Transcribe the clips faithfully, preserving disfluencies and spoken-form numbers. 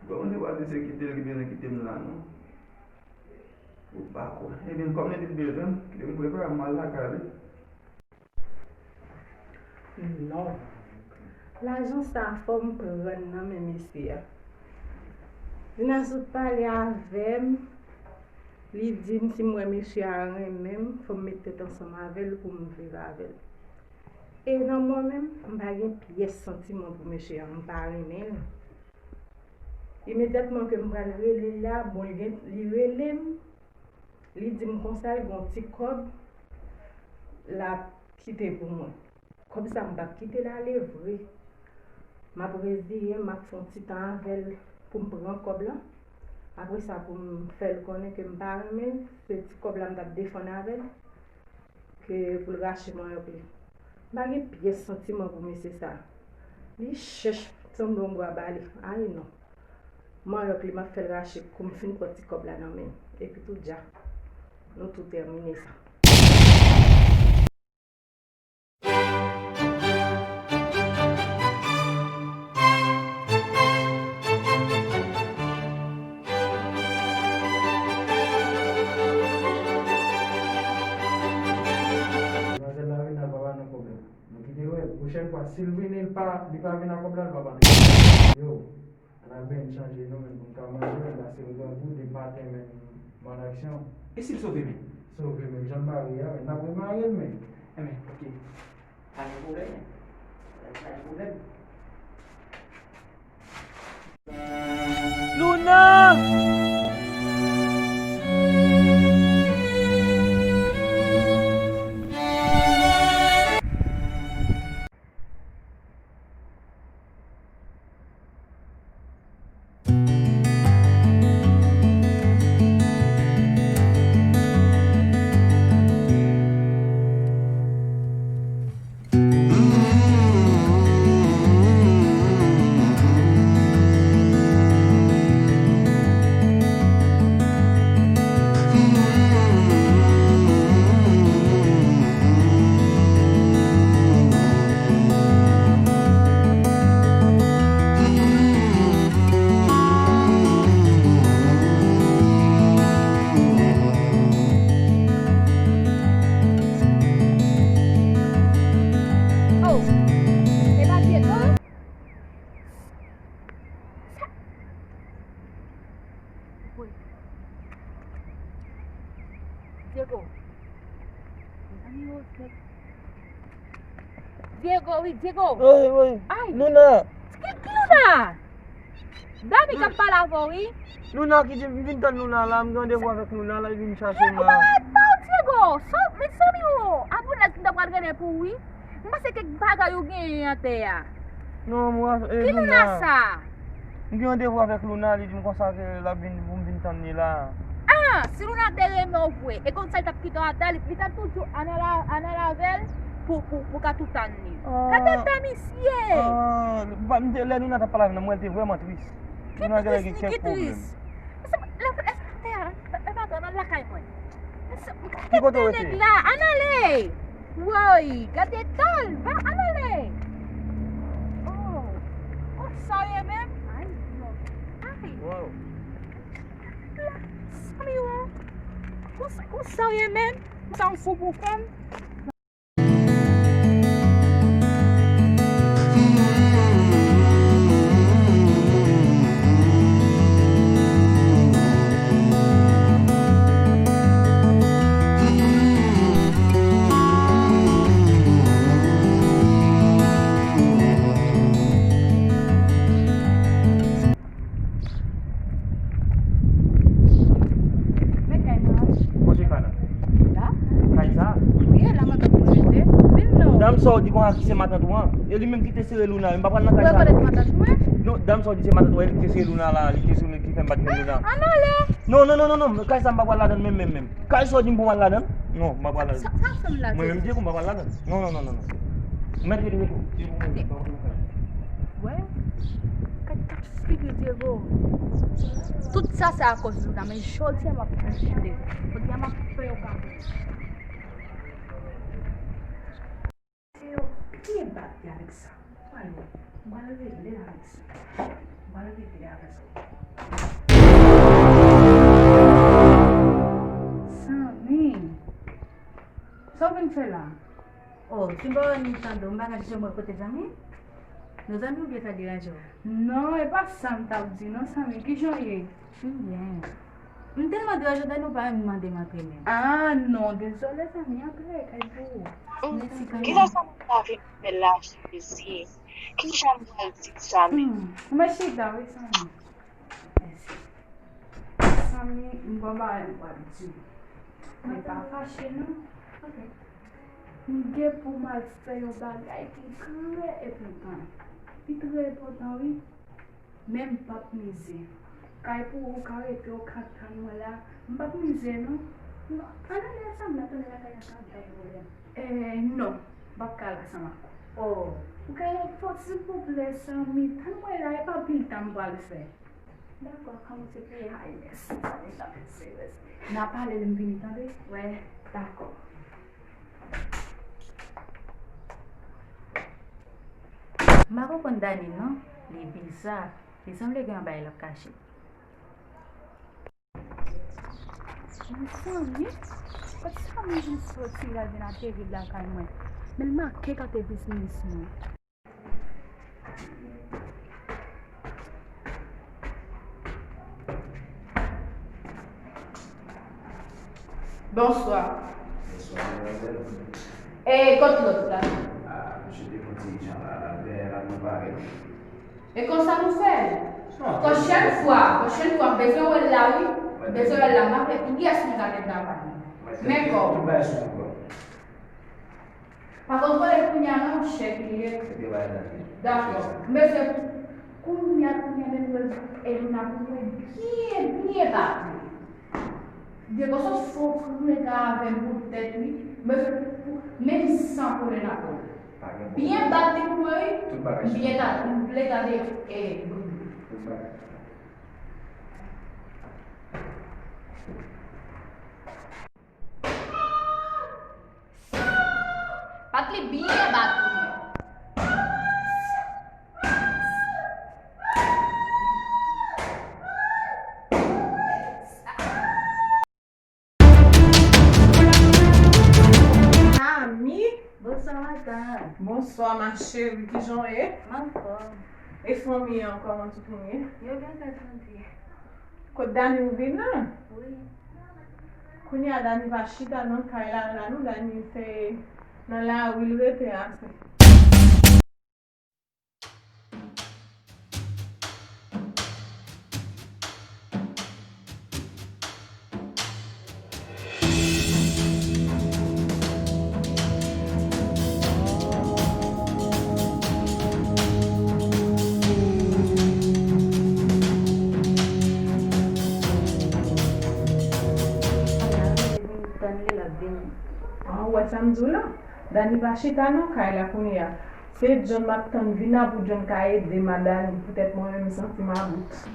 Bon, mwen se pa di se kite l ki bezwen kite m la, non. Ou pa kwè. Ebyen, kòm li di l bezwen m, kite m prepare m al lakay li. Non. Lajan sa a fò m pran nan men mesye a. Jonas sot pale avè m, li di m si m wè mesye a renmen m, fò m met tèt ansanm avè l pou m viv avè l. E nan mwen menm, m pa gen pyès santiman pou mesye a, m pa renmen l. Imedyatman ke m pral rele l la, bon, li gen, li rele m, li di m konsa, l gen yon ti kòb, l ap kite pou mwen. Kòb sa, m p ap kite l ale vre. M ap reziye m, m ap fè yon ti tan avè l pou m pran kòb la. Apre sa, pou m fè l konnen ke m pa renmen l, se ti kòb la m t ap defann avè l. Ke pou l rache manyòk li. M pa gen pyès santiman pou mesye sa. Li chèch sanble yon bwa bale. Ay non. Manyòk li, m ap fè l rache kou m fin pran ti kòb la nan men l. Epi tou dja, nou tou tèmine sa. Demwazèl la vini, l pa ba nou pwoblèm. Nou kite wè, pwochèn fwa, si l vini, l pa, li pa vin ak kòb la, l pa ba nou pwoblèm. Yo, ann al benyen chanje nou menm pou n ka manje, men pase nou grangou, depi maten menm, mòn aksyon. E si l sove menm? Sove menm, jan l mare a, men n ap remare l, men. Enben, oke. Pa gen pwoblèm. Pa gen pwoblèm. Luna! Oh, e pa Diego? Sa. Woy. Diego. Mezanmi, yo, Diego. Diego, wi, Diego. Woy, woy. Ay. Luna. Ki, ki Luna? Dani k ap pale avè w, wi. Luna ki di m vin tann Luna la, m gen randevou avèk Luna la, li vin chache m la. Ou pa wè pa w, Diego? Sa, mezanmi, o, abonnés m ta pral rele pou ou, wi. M panse kèk bagay ou genyen atè a. Non, mwen, e, ki Luna sa? M gen randevou avèk Luna, li di m konsa ke l ap vin pou m vin tann li la. Ah, si Luna te renmen w vre, e konsa li t ap kite w atè, li, li t ap toujou ann al, ann al avè l pou, pou, pou ka tou tann li. Ah. Gade eta misye! Ah, m pa, m te, lè Luna t ap pale avè m nan, m wè l te vrèman tris. Luna genlè gen kèk pwoblèm. Ki kote w rete? Ann ale! Woy, gade eta l, va, ann ale! Oh, konsa w ye menm? Ay, non. Ay. Wow. Sa m ye, konsa, konsa w ye menm? Sa w fou pou kò m? Men kay mwen. Kote kay la? La? Kay sa? Wi, la matant mwen rete. Vin non. Dam sa w di konsa ki se matant ou an? E li menm ki te sere Luna, m pa pral nan kay sa. Ou rekonèt matant mwen? Non, dam sa w di se matant ou an, e li ki te sere Luna la, li ki te sere, ki fè m pa t jwenn Luna. Ah, ann ale! Non, non, non, non, non, kay sa m pa pral ladan l menm, menm, menm. Kay sa w di m pou m al ladan l? Non, m pa pral ladan l. Sa, sa w fè m la, Diego? Mwen menm, Diego, m pa pral ladan l. Non, non, non, non, non. Mèt rete, rete. Diego, mwen menm, m pa pral ladan l. Wè? Gad, gad figi Diego. Tout sa, se akoz Luna, men jodi a m ap fè w tande. Jodi a m ap fè w gade. Se yon pye bat li avèk sa. M pral wè. M pral regle l avèk sa. M pral regle l. Samy, sa w vin fè la? Oh, si m pa wè nou tande w, m pa ka chèche m wè kote zanmi? Nou zanmi oubyen sa deranje w? Non, e pa sa m t ap di non, Samy. Kijan w ye? M byen. M tèlman deranje w, nou pa menm mande m antre menm. Ah, non, dezole, Samy, antre, kay pou ou. Mèsi kanmenm. Kilè sa m ta vin fè la, Jezi? Kijan m pral di Samy? Hmm, mwen chita, wi, Samy. Mèsi. Samy, m gon bagay m pral di w. Men pa fache, non. Ok. M gen pou m al fè yon bagay ki trè enpòtan. Li trè enpòtan, wi. Men m p ap mize. Kay pou ou, ou ka rete, ou ka tann mwen la. M p ap mize, non. Non, ann ale ansanm, n ap tann lakay la, sa ap bay pwoblèm. Eh, non. M p ap ka al ansanm ak ou. Oh. Ou ka fò, silvouplè, Samy, tann mwen la, e pa anpil tan m pral fè. Dakò, kòmanse priye. Ay, mèsi, Samy, mèsi, mèsi. N a pale lè m vini, tande? Wè. Dakò. M pa konprann Dani non, li biza. Li sanble gen yon bagay l ap kache. Men Samy, kot Samy vin soti la vin ateri lakay mwen? Men l make gate biznis mwen. Bonswa. Bonswa, madmwazèl. E kot lòt la? Ah, misye te fè yon ti jan la, l ap dèyè la, nou pare. E konsa nou fè l. Pwochèn fwa, pwochèn fwa, m bezwen wè l la, wi. M bezwen wè l la, m ap wè kiyès nou ka gen travay. Men kò w. Tout bagay sou kont mwen. Pa konn vòlè kounye a non, chèk li ye. Dakò. M bezwen kounye a, kounye a, men nou e nou na pou mwen byen, byen bati. Depi w sot fon krega avè m pou tèt li, m bezwen pou menm san koule nan kò l. Byen bati pou mwen, wi. M byen ta, m vle tande, e, bri. Bat li byen bat pou mwen. Ami. Bonswa, madanm. Bonswa, ma chérie. Kijan w ye? M anfòm. E fanmi an, kòman tout moun ye? Yo byen, tèt santi. Kot Dani ou vin nan? Wi. Kounye a Dani pa chita nan kay la, la non, Dani se nan lari l rete a, se. Tann li, l ap vini. Ah, ou wè sa m di w la? Dani pa chita nan kay la kounye a. Se John m ap tann vin la pou John ka ede m a Dani. Poutèt mwen menm, m santi m about.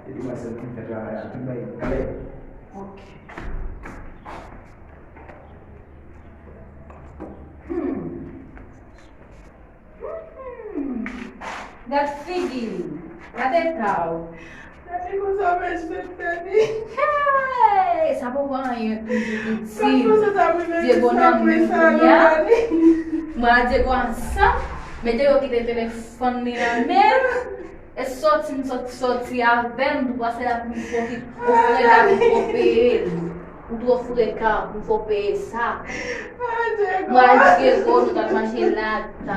E demwazèl ki fè travay la, tout bagay klè. Ok. Hmm. Hmm. Gad figi l. Gad eta w. Gade konsa w mechan, Dani. Hey! Sa poko anyen pou m di w. Gad konsa w ta mwen mechan apre sa, non, Dani. Mwen a Diego ansanm, mete yo kite telefòn li nan men l. E sòti m sot sòti avè l, m tou pase la pou m fè yon ti, ou freka pou m fè peye l. Ou twò freka pou m fè peye sa. Mwen a Diego, nou t ap manje la.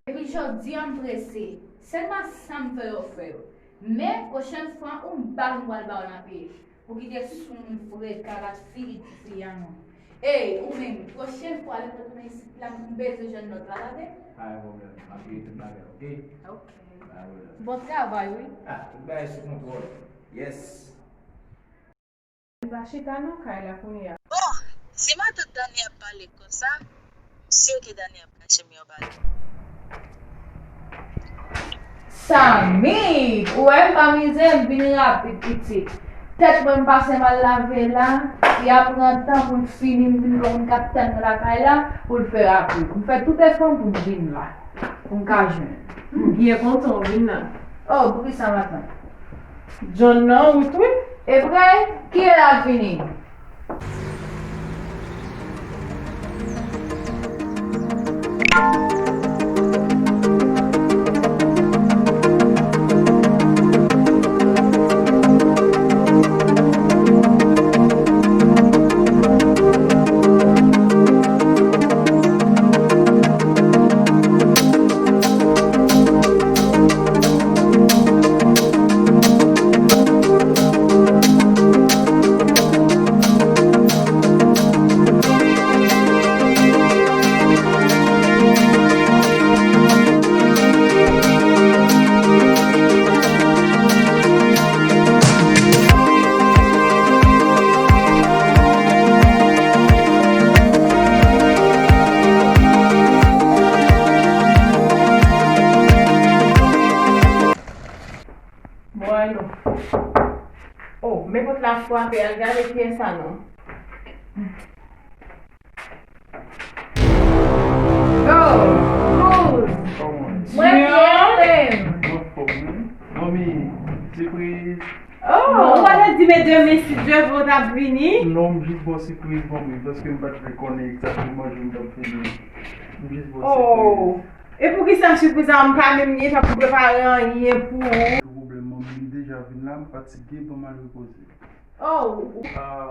Epi jodi a m prese. Sèlman sa m fè yo fè yo. Men, pwochèn fwa, yon bal m pral ba w nan pye. Ou kite sou m freka, gad figi ti fi a non. Ey, ou menm, pwochen fwa lè m retounen isit la, m bezwen jwenn nòt la, tande? Pa gen pwoblèm, m ap peye tout bagay, oke? Oke. Pa gen pwoblèm. Bon travay, wi. Ah, tout bagay sou kontwòl. Yes. Li pa chita nan kay la kounye a. Bon, si matant Dani ap pale konsa, m si ke Dani ap kache m yon bagay. Samy, ou wè m pa mize, m vin rapid, pitit. Tèt mwen m pase m al lave la, li a pran tan pou l fini, m vin wè moun k ap tann lakay la, pou l fè rapid. M fè tout efò m pou m vin la, pou m ka jwenn. M byen kontan w vin la. Oh, poukisa matant? John nan wout wi. E vre? Kilè l ap vini? Bon, alo. Oh, men pòt la frape, al gade kiyès sa non. Oh, Cruz. Kòman? Mwen byen, mwen. Mwen fòm, wi. Manmi, sipriz. Oh, ou pa te di men demen si Dye vle w t ap vini? Non, m jis ba w sipriz, manmi, paske m pa t vle konnen egzakteman jou m t ap vini. M jis ba w sipriz. Oh. E poukisa sipriz la, m pa menm gen tan pou prepare anyen pou ou? Pa gen pwoblèm, manmi, m deja vin la, m fatige, ban m al repoze. Oh, ou, ou,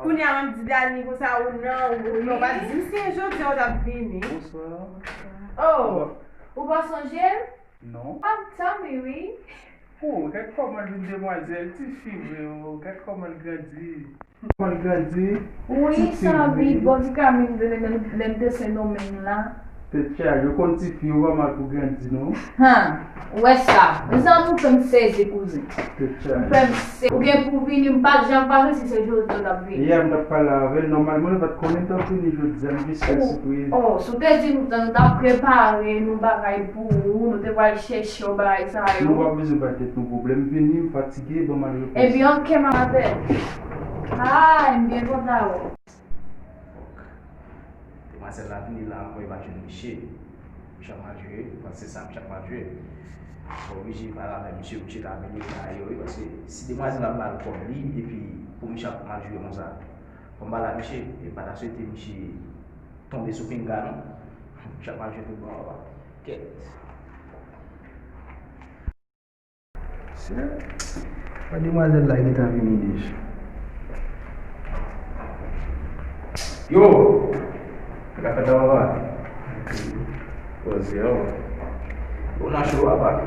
kounye a m ap di Dani konsa ou nan, ou, ou, non, pa di m si jodi a w t ap vini. Bonswa. Oh, ou pa sonje m? Non. Ah, Tommy, wi. Oh, gad kòman l vin demwazèl, tifi vre, oh, gad kòman l grandi. Kòman l grandi? Wi, Tommy, bon, ti Camille, lè, lè, lè m te Sendomeng la. Tèt chaje, ou konn tifi yo pa mal pou grandi, non? Han, ou wè sa? Mezanmi, ou fè m sezi, kouzen. Tèt chaje. Ou fè m sezi. Ou gen pou vini, m pa t janm panse si se jodi w t ap vini. Yè, m t ap pale avè l, nòmalman, li pa t konnen m t ap vini jodi a, m jis fè l sipriz. Oh, si w te di nou tan, nou t ap prepare nou bagay pou ou, nou te pral chèche w bagay sa yo. Nou pa bezwen bay tèt nou pwoblèm, vini, m fatige, ban m al repoze. Ebyen, oke, m ap apèl. Ay, m byen kontan wè w. Demwazèl la vini la ankò, e pa jwenn misye. Misye ap mal jwe, paske se sa misye ap mal jwe. Fò oblije pale avèk misye, misye ka amelyore bagay yo, wi, paske si demwazèl ap ba l kòb li, epi pou misye ap mal jwe konsa, fò m pale ak misye, e m pa ta swete misye tonbe sou pinga, non. Misye ap mal jwe tout bon, papa. Kèt. Se pa demwazèl la gentan vini deja. Yo! Sa k ap fèt la, papa? Poze w. Ou nan cho, papa?